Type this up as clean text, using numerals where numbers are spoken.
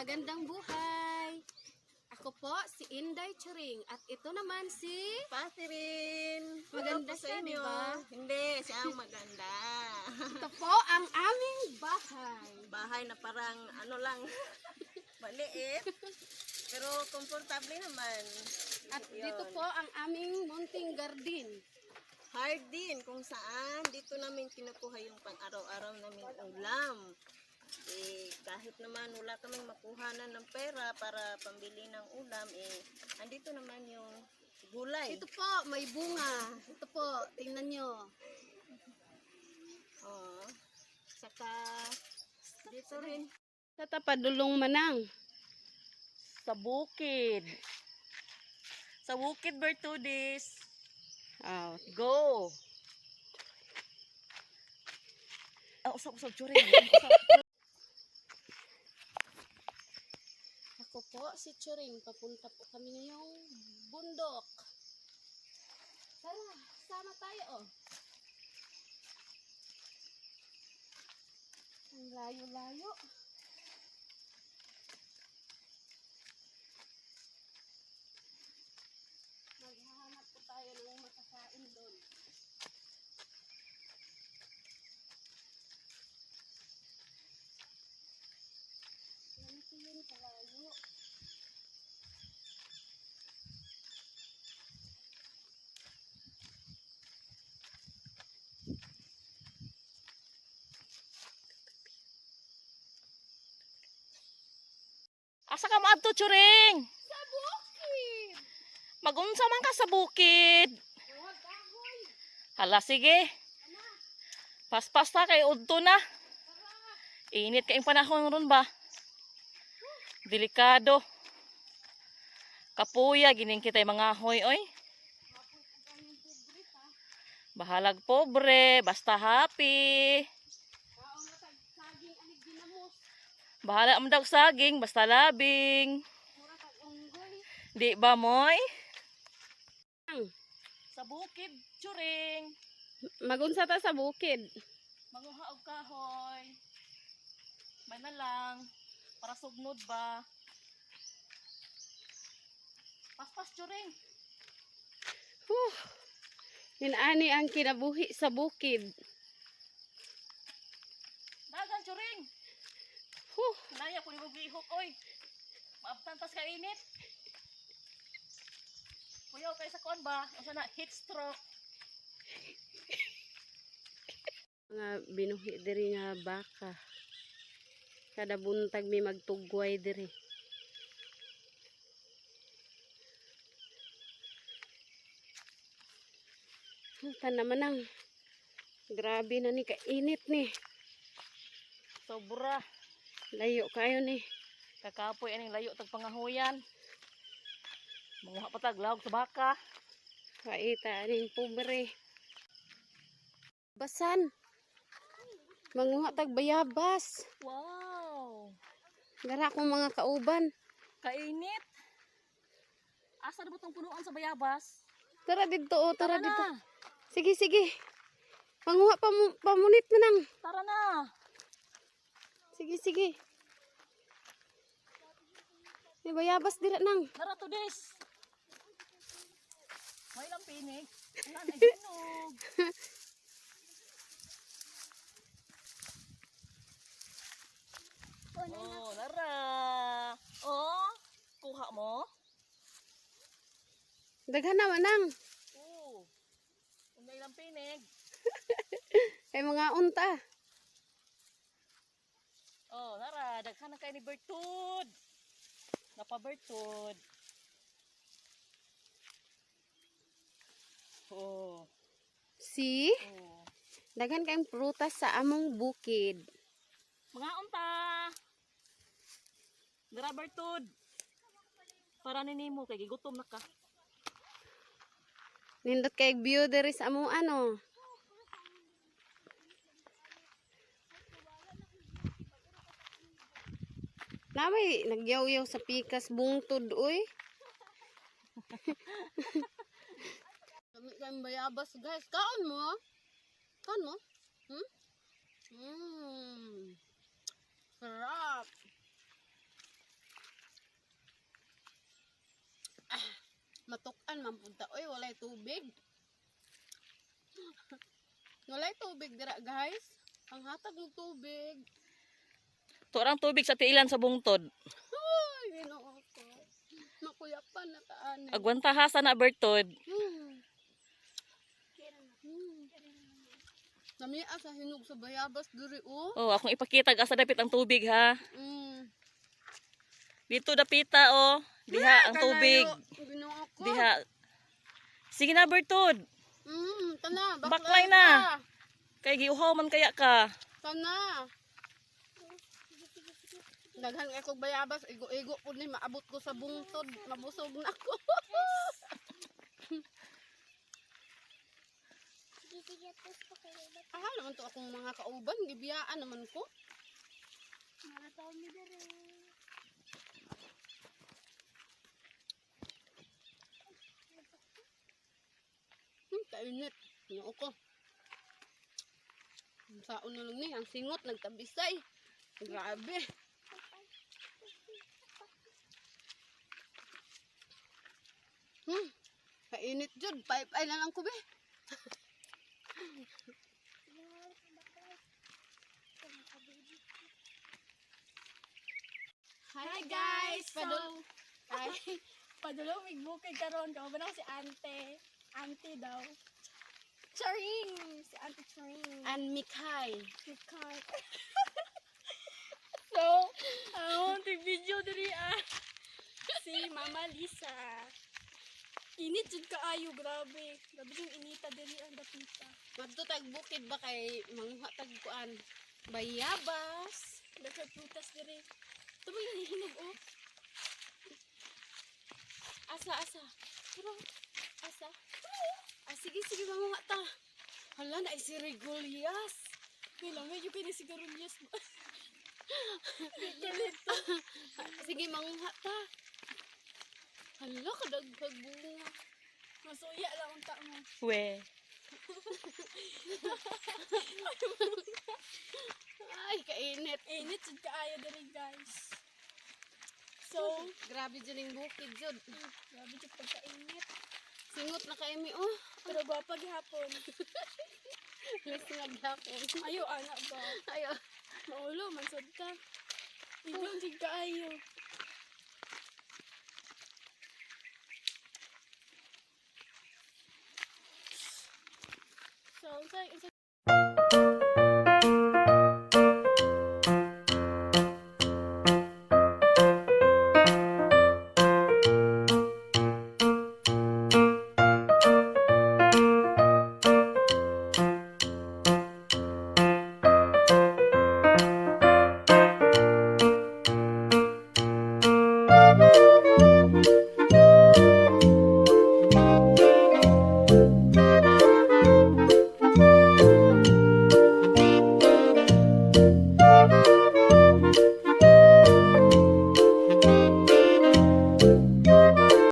Magandang buhay! Ako po si Inday Churing at ito naman si Catherine! Maganda Hello po sa siya, di inyo. ba? Hindi, siya ang maganda. Ito po ang aming bahay. Bahay na parang ano lang, maliit. Pero komportable naman. At Yun. dito po ang aming munting garden. Hard din kung saan dito namin kinukuha yung pang-araw-araw naming ulam. Eh, kahit naman wala kaming makuhanan ng pera para pambili ng ulam, eh, andito naman yung gulay. Ito po, may bunga. Ito po, tingnan nyo. Oo. Saka, dito rin. Sa tapadulong manang. Sa bukid. Sa bukid, Bertudis. Oh, Go! Ah, usap, usap, churing. Ako po si Churing. Papunta po kami ngayong bundok. Tara, sama tayo oh. Ang layo-layo. Maghahanap po tayo ng makakain doon. Ganito yun kalayo. Asa ka moadto, Churing? Sa bukid! Magunsa man ka sa bukid. Huwag kahoy! Hala, sige. Paspas ta kay udto na. Init kayong panahon ron ba? Delikado. Kapuya, gining kita'y mga hoy, oy. Bahalag pobre, basta happy. Kaon na tag saging anig ginamos. Bahala ang daw saging, basta labing. Mura tag unggoy. Di ba, moy? Ang. Sa bukid, Churing. Magunsa ta sa bukid. Manguha og kahoy. May na lang. Para sugnod ba? Paspas, Churing. Huh. Inaani ang kinabuhi sa bukid. Dagan, Churing. Huh. Kinaya ko ni gihok, oy. Maabtan tas kainit. Kuyaw kay sa kuan ba? Unsa na heat stroke? Mga binuhi diri nga baka. Kada buntag may magtugway diri. Tan naman ang grabe na ni kainit ni. Sobra. Layo kayo ni. Kakapoy aning layo tag pangahuyan. Manguha pa tag lahog sa baka. Kaita aning pobre. Basan. Manguha tag bayabas. Wow. Dara akong mga kauban. Kainit. Asa na ba tong punuan sa bayabas? Tara dito, oh, tara, Tara dito. na. Sige, sige. Manguha pa pamunit mo nang. Tara na. Sige, sige. May bayabas dira nang. Tara to this. May lang pinig. Wala na hinog. Oh, Lara. Oh, kuha mo. Daghan naman nang. Oh. Unay lang pinig. Kay mga unta. Oh, Lara, daghan na kay ni Bertud. Napa Bertud. Oh. See? Oh. Daghan kayong prutas sa among bukid. Mga unta. Dara Bertud. Para ni nimo kay gigutom na ka. Nindot kay view diri sa among ano. Namay nagyaw-yaw sa pikas bungtod uy. Kami kang bayabas guys. Kaon mo? Kaon mo? Hmm? Sarap. Makuyapan man punta. Oy, walay tubig. Walay tubig dira, guys. Ang hatag ng tubig. Turang tubig sa tiilan sa bungtod. Ay, Ginoo ko. Makuyapan na taan. Agwanta ha sa na, Bertod. Namia sa hinog sa bayabas diri oh. Oh, akong ipakita asa dapit ang tubig ha. Dito dapita oh. Diha ang tubig. Kalayo, Ginoo ko. Diha. Sige na, Bertod. Tana, Baklay na. Kay giuhaw man kaya ka. Tana. Daghan kay kog bayabas, igo-igo pud ni maabot ko sa bungtod, mabusog na ako. Aha naman to akong mga kauban, gibiyaan naman ko. Kainit. Ginoo ko. Ang saon na lang ni, ang singot, nagtabisay. Grabe. Kainit jud. Pipe ay na lang ko be. Hi guys! Padul So, Hi. padulong mig bukid karon kauban ako si Ante. Ante daw. Charing! Si Ante Charing. And Mikay. Mikay. So, ang video diri ah. Si Mama Lisa. Init jud kaayo, grabe. Grabe yung inita diri ang dapita. Madto tag bukid ba kay manguha tag kuan. Bayabas. Daghang prutas diri. Tumay nahihinog oh. Asa asa. Pero asa. Ah, sige sige manguha ta. Hala na si Regulias. Kailangan medyo kayo ni sigarilyas. Sige manguha ta. Hala kadagkag bunga. Masuya lang ang ta mo. We. Ay kainit. Init jud kaayo diri guys. So, Grabe jud ning bukid jud. grabe jud pagkainit. Singot na kay mi oh. Pero gwapa gihapon. Lis nga gihapon. Ayo anak ba. Ayo. Maulo man sad ka. Iglong jud kaayo.